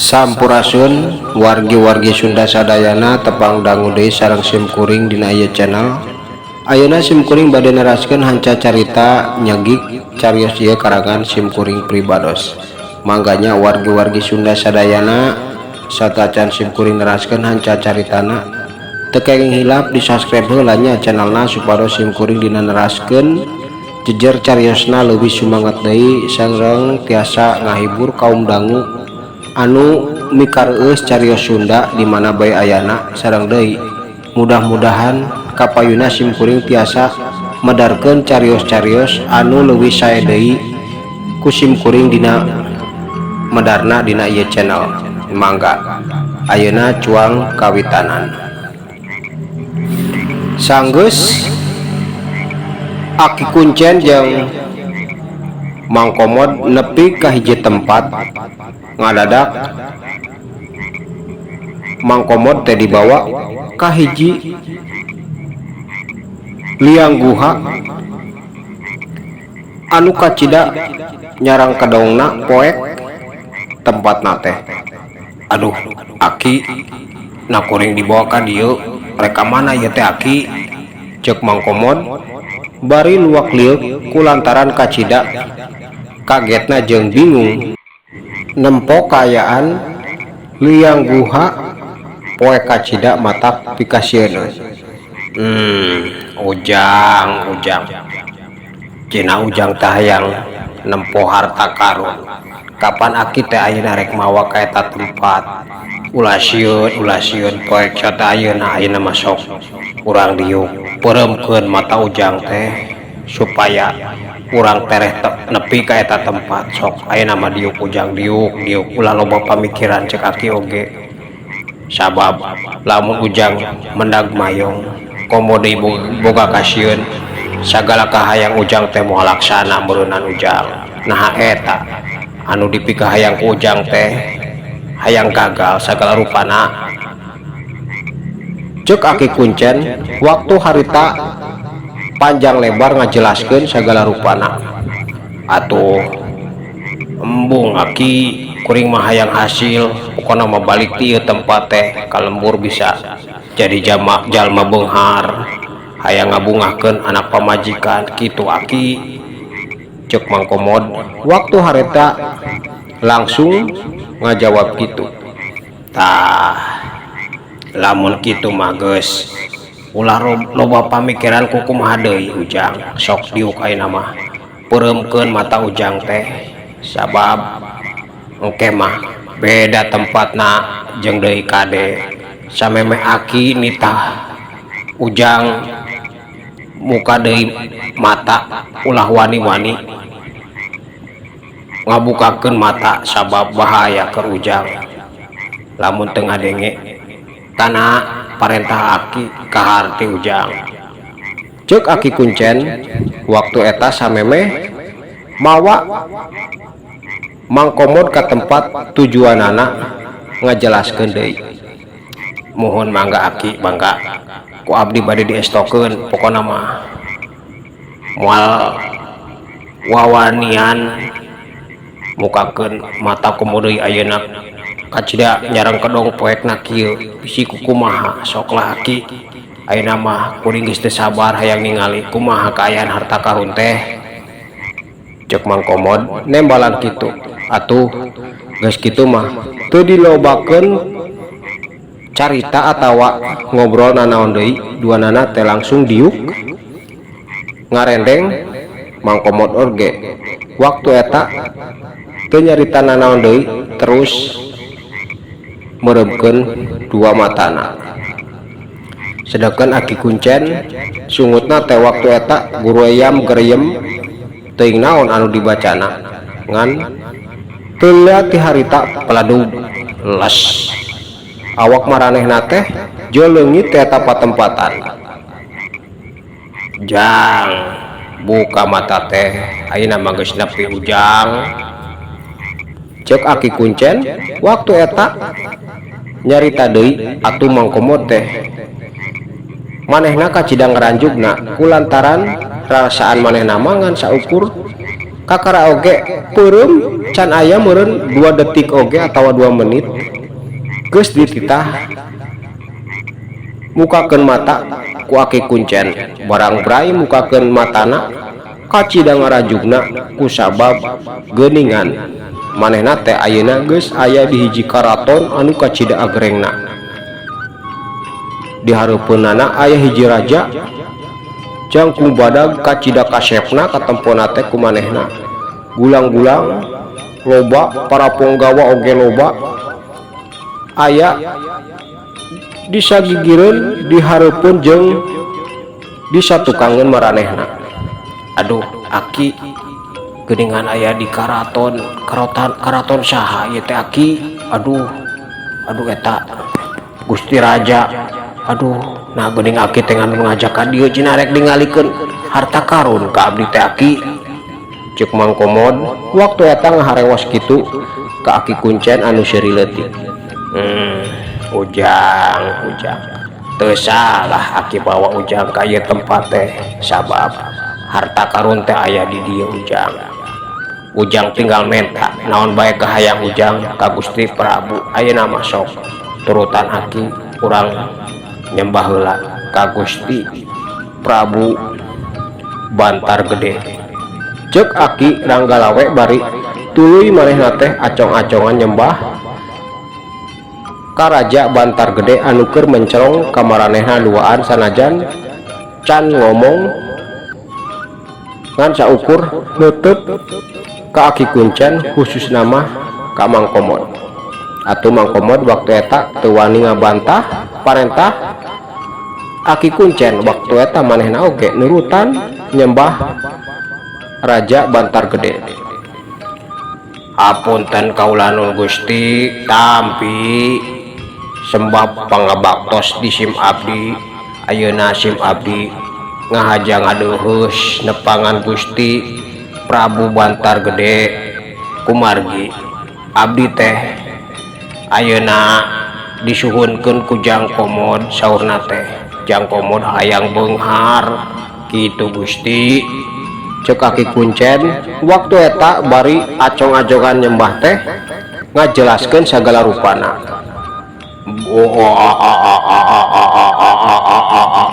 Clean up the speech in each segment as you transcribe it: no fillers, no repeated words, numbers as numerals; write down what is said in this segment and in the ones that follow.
Sampurasun wargi-wargi Sunda sadayana, tepang dangu deui sareng simkuring dina ieu channel. Ayeuna simkuring bade neraskeun hanca carita nyegik carios ieu karangan simkuring pribados. Mangga nya wargi-wargi Sunda sadayana, satacan simkuring neraskeun hanca caritana, teu kenging hilap di subscribe heula nya channelna, supados simkuring dina neraskeun jejer cariosna leuwih sumangat deui sareng tiasa ngahibur kaum dangu anu mikareueus carios Sunda di mana bae ayana. Sareng deui mudah-mudahan kapayuna simkuring tiasa medarkeun carios-carios anu leuwih sae deui ku simkuring dina medarna dina ieu channel. Mangga, ayeuna cuang kawitanan. Sanggeus Aki Kuncen jeung Mang Komod nepi ka hiji tempat, ngadadak Mang Komod teh dibawa ka hiji liang guha anu kacida nyarang kedongna poek tempatna teh. "Aduh Aki, nah kuring dibawa ka dieu, rek ka mana ieu teh, Aki?" cek Mang Komod bari luak lieuk kulantaran kacida kagetna jeung bingung nempo kaayaan liang guha poek kacida matak pikasieun. Ujang, Ujang, cenah Ujang teh hayang nempo harta karun. Kapan Aki teh ayeuna rek mawa ka eta tempat? Ulah sieun, ulah sieun, poek sia ayeuna. Ayeuna mah sok urang diuk, peureumkeun mata Ujang teh supaya urang tereh nepi ka eta tempat. Sok ayeuna mah diuk, Ujang, diuk, diuk, ulah loba pamikiran, cek Aki oge. Sabab lamun Ujang mendag mayong, komo deui boga kasieun, sagala kahayang Ujang teh moal laksana meureunan, Ujang. Naha eta anu dipikahayang ku Ujang teh hayang gagal sagala rupana?" cek Aki Kuncen waktu harita panjang lebar ngajelaskeun sagala rupana. "Atuh embung, Aki, kuring mah hayang hasil. Pokona mah balik ti ieu tempat teh ka lembur bisa jadi jama jalma beunghar, hayang ngabungahkeun anak pamajikan kitu, Aki," cek Mang Komod waktu harita langsung ngajawab gitu. "Tah, lamun kitu mah geus ulah loba pamikiran ku kumaha deui, Ujang. Sok diuk ayeuna mah, peureumkeun mata Ujang teh, sabab engke mah beda tempatna jeung deui kade. Sameme Aki nitah Ujang muka deui mata, ulah wani-wani ngabukakeun mata, sabab bahaya keur Ujang lamun teu ngadenge kana parentah Aki. Kaharti, Ujang?" cek Aki Kuncen waktu eta sameme mawa Mang Komod ka tempat tujuanana, ngajelaskeun deui. "Muhun, mangga Aki, mangga, ku abdi bade diestokeun. Pokona mah moal wawanian mukakeun mata komo deui ayeuna kacida nyarang kedong poekna kieu, bisi kukumaha. Sok lah, Aki." Ayeuna mah kuring geus teu sabar hayang ningali kumaha kaayaan harta karun teh. Cek Mang Komod nembalan kitu. Atuh geus kitu mah teu dilobakeun carita atawa ngobrol nanaon deui, duanana teh langsung diuk ngarendeng. Mang Komod oge waktu eta teu nyarita nanaon deui, terus meureumkeun dua matana. Sedangkan Aki Kuncen sungutna teh waktu eta gureyam gereyem, teuing naon anu dibacana, ngan teu lila ti harita peladug les awak maranehna teh jol leungit ti eta patempatan. "Jang, buka mata teh, ayeuna mah geus nepi, Ujang," cek Aki Kuncen waktu eta nyarita deui. Atuh Mang Komod teh manehna kacida ngaranjugna kulantaran rarasaan manehna mah ngan saukur kakara oge peureum, can aya meureun 2 detik oge atawa 2 menit geus dititah mukakeun mata ku Aki Kuncen. Barang bray mukakeun matana, kacida ngaranjugna kusabab geuningan manehna teh ayeuna geus aya di hiji karaton anu kacida agrengna. Di hareupeunana aya hiji raja jangkung badag, kacida kasepna katempona teh ku manehna, gulang-gulang loba, para ponggawa oge loba aya disagigireun, di hareupeun jeung disatukangeun maranehna. "Aduh Aki, geuningan aya di karaton karaton karaton saha ieu teh, Aki? Aduh, aduh, eta Gusti Raja. Aduh, nah geuning Aki teh ngajak ka dieu, cenah rek ningalikeun harta karun ka abdi teh, Aki," cek Mang Komod waktu eta ngaharewos kitu ka Aki Kuncen anu seuri leutik. Ujang, Ujang, teu salah Aki bawa Ujang ka ieu tempat teh, sabab harta karun teh aya di dieu, Ujang. Ujang tinggal menta naon bae kahayang Ujang ka Gusti Prabu. Ayeuna mah sok turutan Aki, urang nyembah heula ka Gusti Prabu Bantar Gede," cek Aki Ranggalawe bari tuluy manehna teh acong-acongan nyembah ka Raja Bantar Gede anu keur mencerong ka maranehna duaan, sanajan can ngomong ngan saukur neuteub ka Aki Kuncen, khususna mah ka Mang Komod. Atuh Mang Komod waktu eta teu wani ngabantah parentah Aki Kuncen. Waktu eta manehna oge nurutan nyembah Raja Bantar Gede. "Apunten kaula nun Gusti, tampi sembah pangabaktos di sim abdi. Ayeuna sim abdi ngahaja ngadeuheus nepangan Gusti Prabu Bantar Gede, kumargi abdi teh ayeuna disuhunkeun ku Jang Komod. Saurna teh Jang Komod hayang beunghar kitu, Gusti," cek Aki Kuncen waktu eta bari acong-acongan nyembah teh ngajelaskeun sagala rupana. Oh, a, a, a, a, a, a, a, a, a, a, a, a.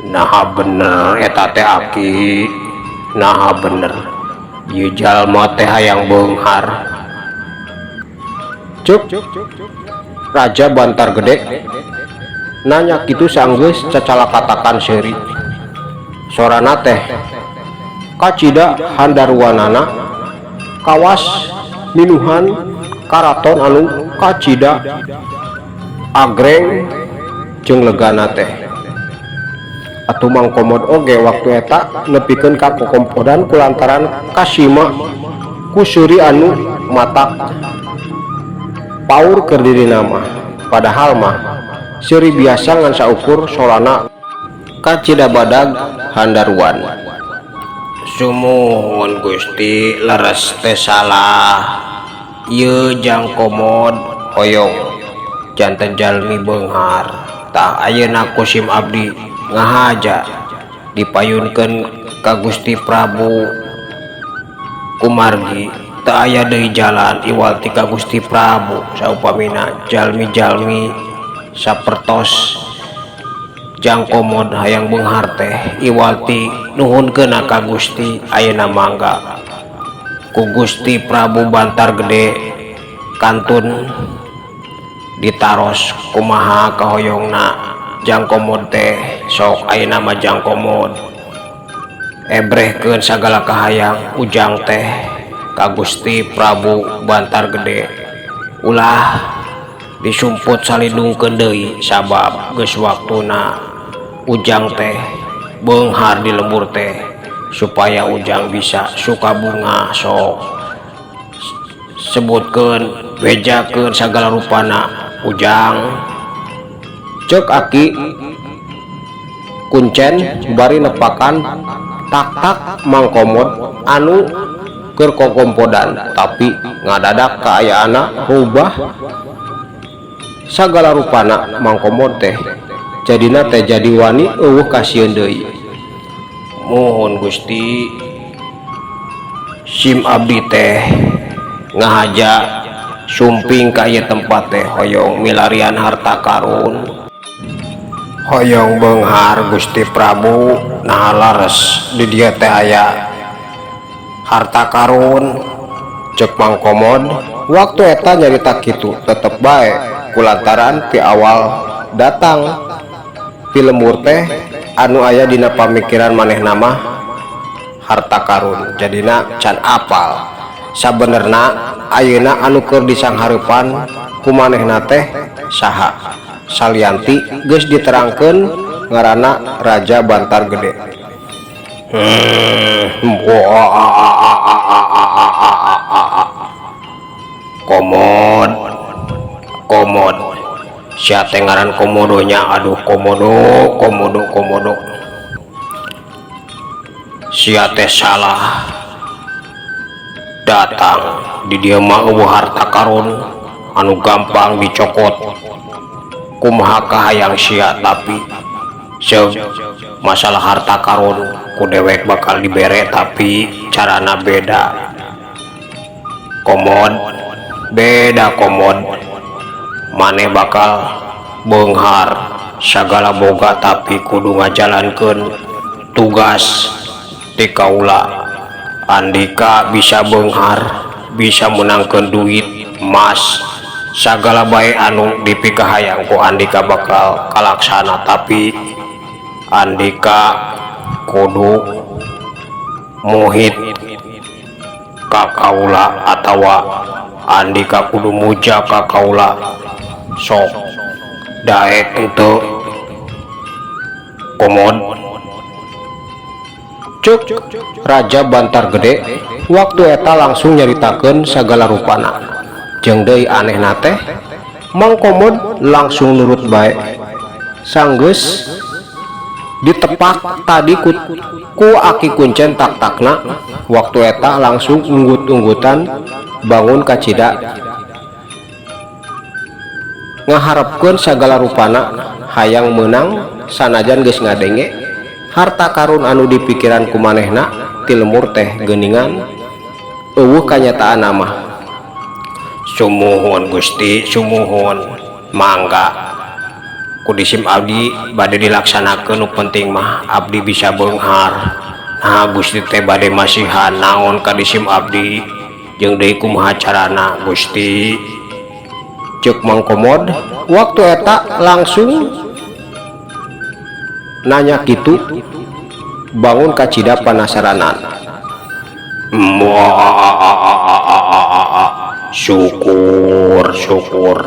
Nah, bener eta teh, Aki. Nah, bener ieu jalma teh hayang beunghar," cek Raja Bantar Gede nanya kitu sanggeus cacalakatakan seuri. Sorana teh kacida handaruanana, kawas minuhan karaton anu kacida agreng jeung legana teh. Atuh Mang Komod oge waktu eta nepikeun ka kokompodan kulantaran kasima ku seuri anu matak paur keur dirina mah, padahal mah seuri biasa, ngan saukur sorana kacida badag handaruan. "Sumuhun Gusti, leres teh salah ieu Jang Komod hoyong janten jalmi beunghar. Tah, ayeuna ku sim abdi ngahaja dipayunkeun ka Gusti Prabu, kumargi teu aya deui jalan iwal ti ka Gusti Prabu saupamina jalmi-jalmi Sapertos Jang Komod hayang beunghar teh iwal ti nuhunkeunna ka Gusti ayeuna mangga ku Gusti Prabu Bantar Gede kantun ditaros kumaha kahoyongna Jang Komod teh sok ayeuna mah Jang Komod ebrehkeun sagala kahayang ujang teh ka Gusti Prabu Bantar Gede ulah disumput salindungkeun deui sabab geus waktuna ujang teh beunghar di lembur teh supaya ujang bisa suka bunga sok sebutkeun bejakeun sagala rupana ujang. Cek Aki Kuncen bari nepakan tak-tak Mang Komod anu keur kogompodan, tapi ngadadak kaayaanna rubah sagala rupana. Mang Komod teh jadina teh jadi wani, euweuh kasieun deui. Mohon Gusti, sim abdi teh ngahaja sumping ka ieu tempat teh hoyong milarian harta karun, hoyong beunghar. Gusti Prabu, nah lares di dieu teh aya harta karun? Cek Mang Komod waktu eta nyarita kitu. Tetep bae kulantaran ti awal datang ti lembur teh anu aya dina pamikiran manehna mah harta karun, jadina can apal sabenerna ayeuna anu keur disanghareupan ku manehna teh saha, salianti geus diterangkeun ngaranna Raja Bantar Gede. Wah. Komod, Komod, sia teh ngaran komodonya. Aduh, Komodo, Komodo, Komodo, sia teh salah datang. Di dieu mah euweuh harta karun anu gampang dicokot kumaha kahayang sia, tapi seug masalah harta karun ku dewek bakal dibere, tapi carana beda, Komod, beda. Komod, maneh bakal beunghar sagala boga, tapi kudu ngajalankeun tugas ti kaula. Andika bisa beunghar, bisa menangkeun duit, emas, sagala bae anu dipikahayang ku andika bakal kalaksana, tapi andika kudu muhit ka kaula atawa andika kudu muja ka kaula. Sok daek henteu, Komod? Cek Raja Bantar Gede waktu eta langsung nyaritakeun sagala rupana. Jeung deui anehna teh Mang Komod langsung nurut bae. Sanggeus ditepak tadi ku Aki Kuncen tak-takna, waktu eta langsung unggut-unggutan bangun kacida ngaharepkeun sagala rupana hayang meunang, sanajan geus ngadenge harta karun anu dipikiran ku manehna ti lembur teh geuningan euweuh kanyataanna mah. Sumuhun Gusti, sumuhun, mangga ku disim abdi bade dilaksanakeun. Nu penting mah abdi bisa beunghar. Nah, Gusti teh bade masihan naon ka disim abdi jeung deui kumaha carana, Gusti? Cek Mang Komod waktu eta langsung nanya kitu, bangun kacida panasaranan. Wah, syukur, syukur,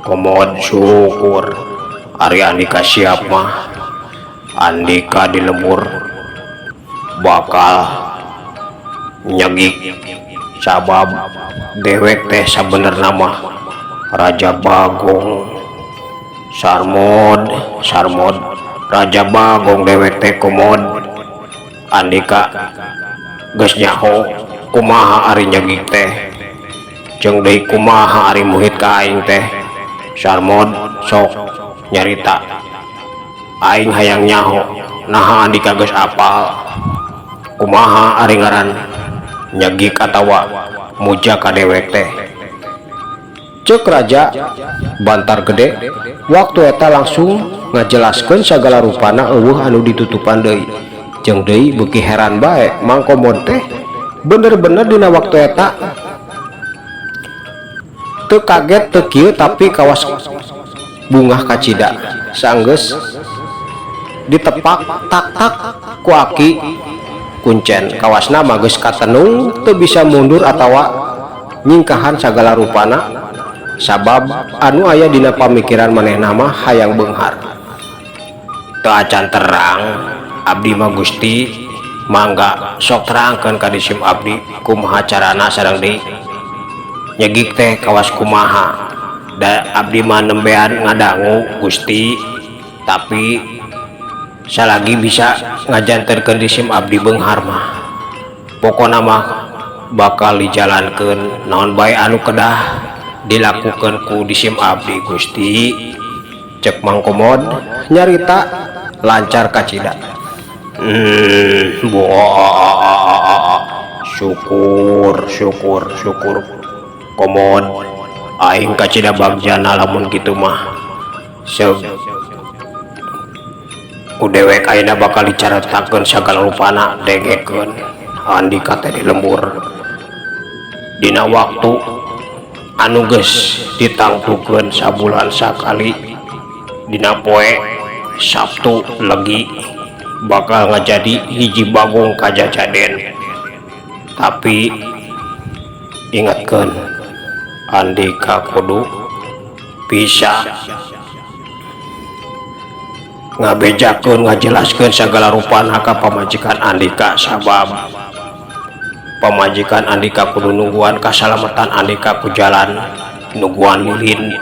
Komod, syukur. Ari andika siap mah, andika di lembur bakal nyegik, sabab dewek teh sabenerna mah Raja Bagong. Sarmod, Sarmod, Raja Bagong dewek teh. Komod, andika geus nyaho kumaha ari nyegik teh jeung deui kumaha ari muhit ka aing teh? Sarmod, sok nyarita, aing hayang nyaho. Naha andika geus apal kumaha ari ngaran nyegik atawa muja ka dewek teh? Cek Raja Bantar Gede waktu eta langsung ngajelaskeun sagala rupana, euweuh anu ditutupan deui. Jeung deui beuki heran bae Mang Komod teh, bener-bener dina waktu eta teu kaget teu kieu, tapi kawas bungah kacida sanggeus ditepak tak tak ku Aki Kuncen. Kawasna mah geus katenung, teu bisa mundur atawa nyingkahan sagala rupana, sabab anu aya dina pamikiran manehna mah hayang beunghar. Teu acan terang abdi mah, Gusti. Mangga sok terangkeun ka disim abdi kumaha carana sareng deui nyegik teh kawas kumaha, da abdi mah nembean ngadangu, Gusti, tapi salagi bisa ngajanterkeun disim abdi beunghar mah pokona mah bakal dijalankeun naon bae anu kedah dilakukan ku disim abdi, Gusti. Cek Mang Komod nyarita lancar kacida. Buah, syukur syukur syukur, Komod. Aing kacida bagjana lamun kitu mah. Seug ku dewek ayeuna bakal dicaritakeun sagala rupana. Dengekeun, Andika teh di lembur dina waktu anu geus ditangtukeun sabulan sakali dina poe Sabtu Legi bakal ngajadi hiji bagong kajajaden. Tapi ingatkeun, Andika kudu bisa ngabejakeun, ngajelaskeun sagala rupana ka pamajikan Andika, sabab pamajikan Andika kudu nungguan kasalamatan Andika ku jalan nungguan lilin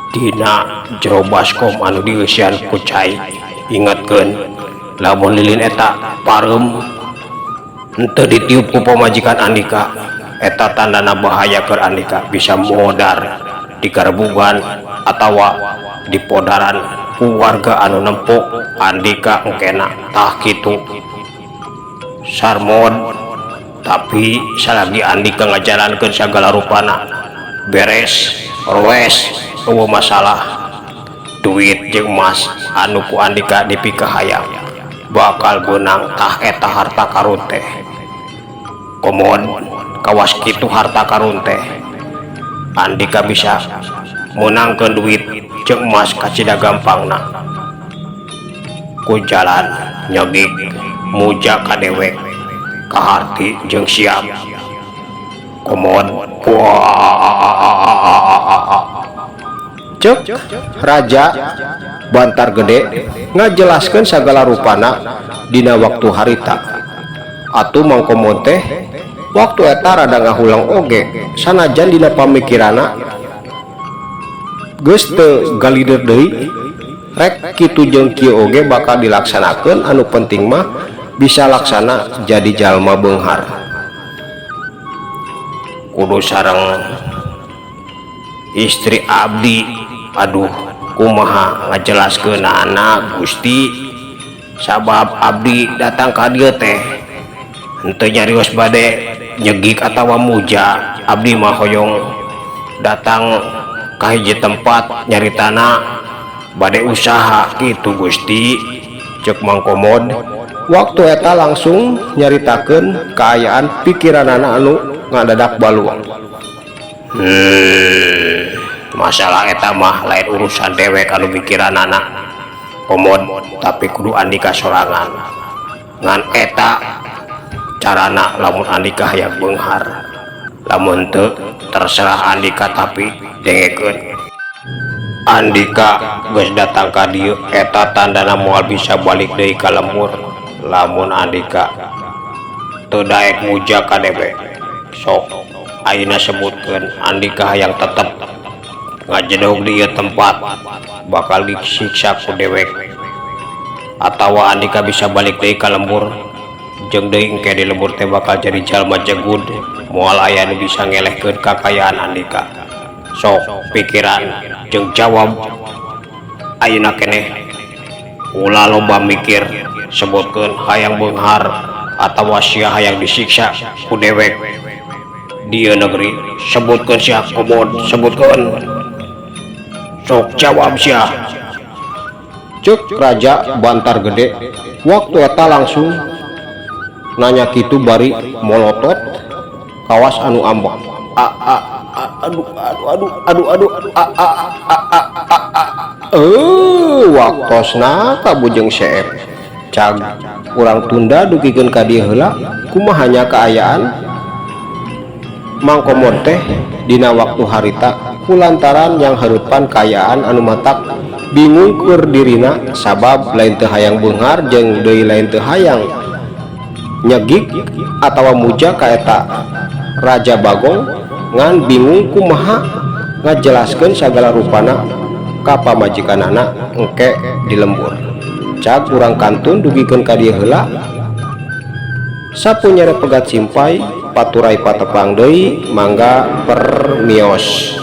dina jero baskom anu dieusian ku cai. Ingatkeun, lamun lilin eta pareum henteu ditiup ku pamajikan Andika, eta tandana bahaya keur Andika, bisa modar digarebugan atawa dipodaran ku warga anu nempo Andika engkena. Tah kitu, Sarmod. Tapi salagi Andika ngajalankeun sagala rupana beres roes, euweuh masalah, duit jeung emas anu ku Andika dipikahayang bakal beunang. Tah, eta harta karun teh, Komod. Kawas kitu harta karun teh. Andika bisa meunangkeun duit jeung emas kacida gampangna ku jalan nyegik muja ka dewek, kaharti jeung siap, Komod. Wah, cek Raja Bantar Gede ngajelaskeun sagala rupana dina waktu harita. Atuh Mang Komod teh waktu eta rada ngahulang oge, sanajan dina pamikiranna geus teu galider deui, rek kitu jeung kieu oge bakal dilaksanakeun, anu penting mah bisa laksana jadi jalma beunghar. Kudu sareng istri abdi. Aduh, kumaha ngajelaskeunana, Gusti, sabab abdi datang ka dieu teh henteu nyarios bade nyegik atawa muja. Abdi mah hoyong datang ka hiji tempat, nyaritana bade usaha gitu, Gusti. Cek Mang Komod waktu eta langsung nyaritakeun kaayaan pikiranana anu ngadadak baluang. Masalah eta mah lain urusan dewek anu pikiranana, Komod, tapi kudu Andika sorangan. Ngan eta carana lamun Andika hayang beunghar. Lamun teu, terserah Andika. Tapi dengekeun, Andika geus datang ka dieu, eta tandana moal bisa balik deui ka lembur lamun Andika teu daek muja ka dewek. Sok ayeuna sebutkeun, Andika hayang tetep ngajedog di ieu tempat bakal disiksa ku dewek, atawa Andika bisa balik deui ka lembur, jeung deui engke di lembur teh bakal jadi jalma jegud, moal aya nu bisa ngelehkeun kakayaan Andika? Sok pikiran jeung jawab ayeuna keneh, ulah loba mikir. Sebutkeun, hayang beunghar atawa sia hayang disiksa ku dewek? Di ieu negeri sebutkeun sia Komod sebutkeun. Sok jawab sia. Cek Raja Bantar Gede waktu eta langsung nanya kitu bari molotot kawas anu ambek. A a a aduh aduh aduh aduh aduh a a a a a a waktosna ka Bujeng Seep. Cag urang tunda dugikeun ka dieu heula kumaha nya kaayaan Mang Komod teh dina waktu harita kulantaran yang hareupan kaayaan anu matak bingung keur dirina sabab lain teu hayang beunghar jeung deui lain teu hayang nyegik atawa muja ka eta Raja Bagong ngan bingung kumaha ngajelaskeun sagala rupana ka pamajikanana engke di lembur. Cag urang kantun dugikeun ka dieu heula sapu nyere pegat simpai paturai patepang deui mangga permios.